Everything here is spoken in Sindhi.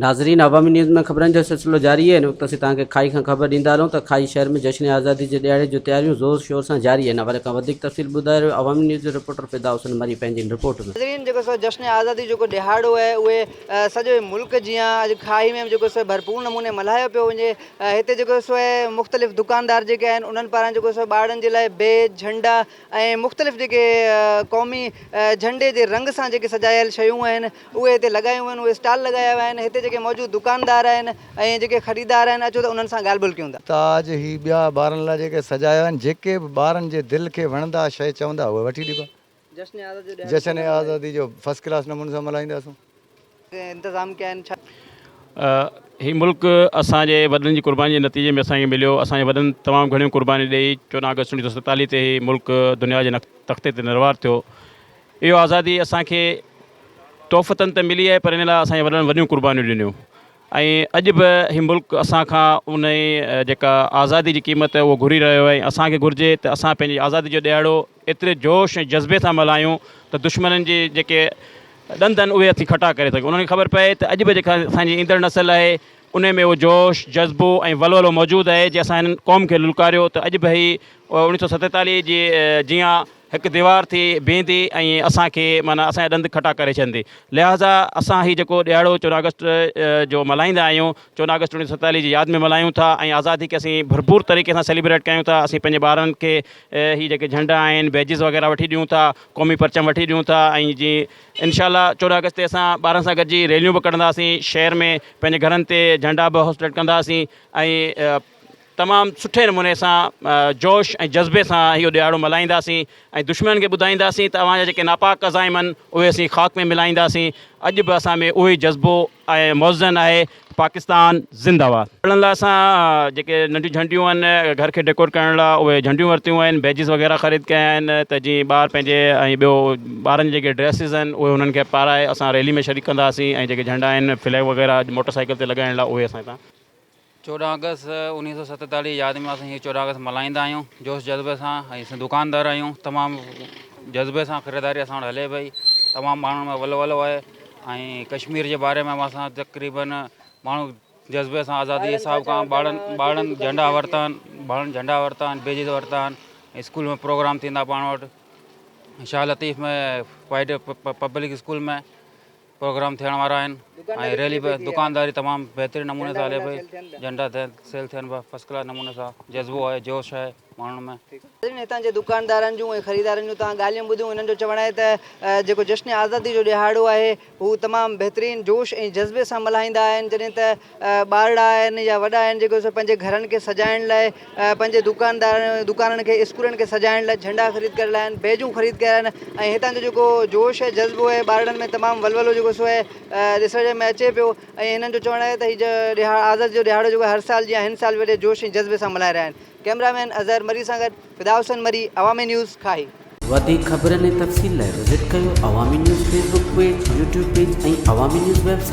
ناظرين عوامي نيوز ۾ خبرن جو سلسلو جاري آهي هن وقت اسين توهان کي کائي کان خبر ڏيندا هلون ته کائي شهر ۾ جشن آزادي جي ڏهاڙي جون تياريون زور شور سان جاري آهن حوالي کان وڌيڪ تفصيل ٻڌائي رهيو عوامي نيوز جو رپورٽر فدا حسين مري پنهنجي هن رپورٽ ۾. ناظرين جيڪو سو جشن آزادي جيڪو ڏهاڙو آهي اهي سڄي ملڪ جيان اڄ کائي ۾ به جيڪو سو ڀرپور نموني ملهايو پيو وڃي هتي جيڪو سو مختلف دڪاندار جيڪي آهن انهن پاران جيڪو سو ٻارڙن جي لاء بيج جهنڊا ۽ مختلف جيڪي قومي جهنڊي جي رنگ سان جيڪي سجايل شيون آهن اهي هتي لڳايون ويون آهن اهي اسٽال لڳايا ويا آهن هتي جيڪي موجود دڪاندار آهن ۽ جيڪي خريدار آهن اچو ته انهن سان ڳالهه ٻولهه ڪيون ٿا. تاج هي ٻيا ٻارن لاء جيڪي سجايا آهن جيڪي به ٻارن جي دل کي وڻندا شيء چوندا اهي وٺي ڏبا. جشن آزادي جو ڏهاڙو جشن آزادي جو فرسٽ ڪلاس نموني سان ملهائينداسون. انتظام ڪيا آهن ڇا. هي ملڪ اسان جي وڏن جي قرباني جي نتيجي ۾ اسان کي مليو اسان جي وڏن تمام گهڻيون قربانيون ڏئي 14 آگسٽ 1947 تي هي ملڪ دنيا جي تختي تي نروار ٿيو اهو آزادي اسان کي تحفتن ته ملي آهي پر ان لاء اسان جي وڏن وڏيون قربانيون ڏنيون ۽ اڄ به هي ملڪ اسان کان ان جيڪا آزادي جي قيمت اهو گهري رهيو آهي اسان کي گهرجي ته اسان پنهنجي آزادي جو ڏهاڙو ايتري جوش ۽ جذبي سان ملهايون ته دشمنن جي جيڪي ڏند آهن اهي اسين کٽا ڪري سگهون انهن کي خبر پئي ته اڄ به جيڪا اسان جي ايندڙ نسل آهي ان ۾ اهو جوش جذبو ۽ ولولو موجود آهي جي اسان هنن قوم کي للڪاريو ته اڄ به هي 1947 جي جيان هڪ ديوار ٿي بيهندي ۽ اسان کي معنيٰ اسان جا ڏند کٽا ڪري ڇڏندي. لهٰذا اسان هي جيڪو ڏهاڙو 14 آگسٽ جو ملهائيندا آهيون 14 آگسٽ 1947 جي ياد ۾ ملهايون ٿا ۽ آزادي کي اسين ڀرپور طريقي سان سيليبريٽ ڪيون ٿا اسين پنهنجي ٻارن کي هي جيڪي جهنڊا آهن بيجز وغيره وٺي ڏيون ٿا قومي پرچم وٺي ڏيون ٿا ۽ جي انشاء الله 14 آگسٽ تي اسان ٻارن سان گڏجي ريليون به ڪڍنداسين شهر ۾ پنهنجي گهرن تي جهنڊا به هوسٽيڊ ڪنداسين ۽ تمام سٺي نموني سان جوش ۽ جذبي سان اهو ڏهاڙو ملهائينداسين ۽ دشمنن کي ٻڌائينداسين ته اوهان جا جيڪي ناپاڪ عزائم آهن اهي اسين خاڪ ۾ ملائينداسين اڄ به اسان ۾ اهو ئي جذبو ۽ موزن آهي پاڪستان زنده باد. انهن لاء اسان جيڪي ننڍيون جهنڊيون آهن گهر کي ڊيڪورٽ ڪرڻ لاء اهي جهنڊيون ورتيون آهن بيجز وغيره خريد ڪيا آهن ته جيئن ٻار پنهنجي ۽ ٻيو ٻارن جي جيڪي ڊريسز آهن اهي انهن کي پارائي اسان ريلي ۾ شريڪ ڪنداسين ۽ جيڪي جهنڊا آهن فليگ وغيره موٽر سائيڪل تي لڳائڻ لاء اهي اسان هتان 14 آگسٽ 1947 جي ياد ۾ اسين هي 14 آگسٽ ملهائيندا آهيون جوش جذبي سان ۽ اسين دڪاندار آهيون تمام جذبي سان خريداري اسان وٽ هلي پئي تمام ماڻهن ۾ ولولو آهي ۽ ڪشمير جي باري ۾ به اسان تقريبن ماڻهو جذبي سان آزادي جي حساب کان ٻارن ٻارن جهنڊا ورتا آهن ٻارن جهنڊا ورتا آهن بيجز ورتا آهن اسڪول ۾ پروگرام ٿيندا پاڻ وٽ شاهه لطيف ۾ پائيڊ پبلڪ اسڪول ۾ پروگرام ٿيڻ وارا آهن ۽ ريلي به دڪانداري تمام بهترين نموني سان هلي پئي جهنڊا سيل ٿين پيا فرسٽ ڪلاس نموني سان جذبو آهي جوش آهي ماڻهن ۾. ناظرين هتان جي دڪاندارن جون ۽ خريدارن جون توهان ڳالهيون ٻڌيون انهن جو چوڻ آهي ته جيڪو جشن آزادي جو ڏهاڙو آهي هو تمام بهترين جوش ۽ جذبي سان ملهائيندا آهن جڏهن ته ٻارڙا آهن يا وڏا آهن جيڪو سو پنهنجي گهرن کي سجائڻ لاء پنهنجي دڪاندار دڪانن کي اسڪولن کي سجائڻ لاء جهنڊا خريد ڪري لايا آهن بيجون خريد ڪيا آهن ۽ هتان جو جيڪو جوش ۽ جذبو آهي ٻارڙن ۾ تمام ولولو جيڪو سو آهي ڏسڻ ۾ اچي پيو ۽ هنن جو چوڻ آهي ته هي ڏهاڙو آزادي جو ڏهاڙو جيڪو هر سال جيان هن سال به وڏي جوش ۽ جذبي سان ملهائي رهيا آهن ڪئميرا مين اظهر مري سان گڏ فدا حسين مري عوامي نيوز کاهي. وڌيڪ خبرن ۽ تفصيل لاء وزٽ ڪيو Awami news Facebook page, YouTube page ۽ Awami news website.